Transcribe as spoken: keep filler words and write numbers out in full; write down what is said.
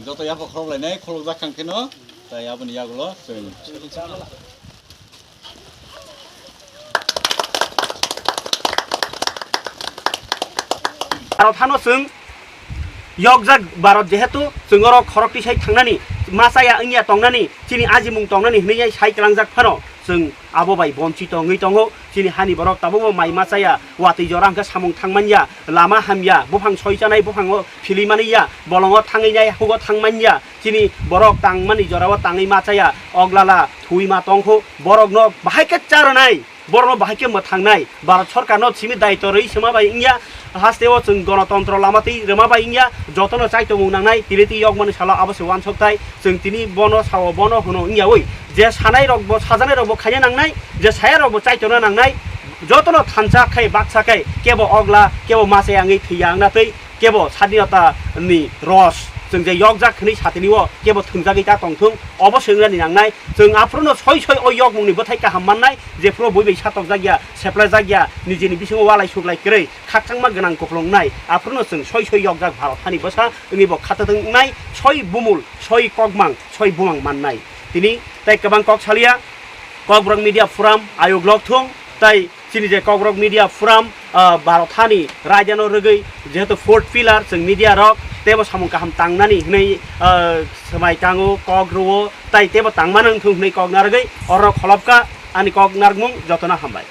Joto yapha khorok lainai, khorok jak kang kheno, tai aboni yagulo chwng. Bharat hano chwng yokjak, Bharat jehetu chwng oro khorok tisai thangnani, ma chaya wngya tongnani, chini ajimung tongnani hwnwi sai tlangjak phano chwng abo bai bonchito wngwi tongo. Chini hani borok tabukbo mai ma chaya, watwi jora hwnkhe samung thangmanya, lama hamya, buphang soi chanai buphango phili mani ya, bolongo thangwi nai, hugo thangmanya. Chini borok tangmani jorao tangwi ma chaya, oglala thwi ma tongkhu, borokno bahai khe cha rwnai, borokno bahai khe mwthangnai, Bharat Sorkarno simi daitw rwi sima bai wngya, hasteo chwng gonotontro lama twi rwma bai wngya, jotono chaitomung nangnai, tini twi yokmani salo abo se wansokthai, chwng tini bono sao, bono hwno wngyaui, je sanai rokbo, sajanai rokbo khaina nangnai, je saya rokbo chaitona nangnai, jotono thansa khai, baksa khai, kebo ogla, kebo ma chaya wngwi thwiya wngna twi, kebo sadinata ni ros chwng je yokjak hwnwi satini o kebo thwngjagwi ta tongthung, obo se wngnani nangnai. Chwng aphuru no soi soi o yokmung ni bwthai kaham mannai, jephuru bui bai satokjak ya, seplajak ya, nijini bisingo walai suklai kwrwi khakchangma gwnang kupulung wngnai, aphuru no chwng soi soi yokjak Bharat hani bwsa wngwi bo khatathwng wngnai, soi bumul, soi kokmang, soi bumang mannai. Tini tai kwbang kok salia, Kokborok Media Forum ayuk lok thung, tai chini je Kokborok Media Forum, ah, Bharat hani raidano rwgwi jehetu fourth pillar chwng media rok teibo samung kaham tangnani hwnwi, ah, swmai tango, kok rwo, tai teibo tangmano wngthung hwnwi kok narwgwi oro kholopkha ani kok narwkmung jotono hambai.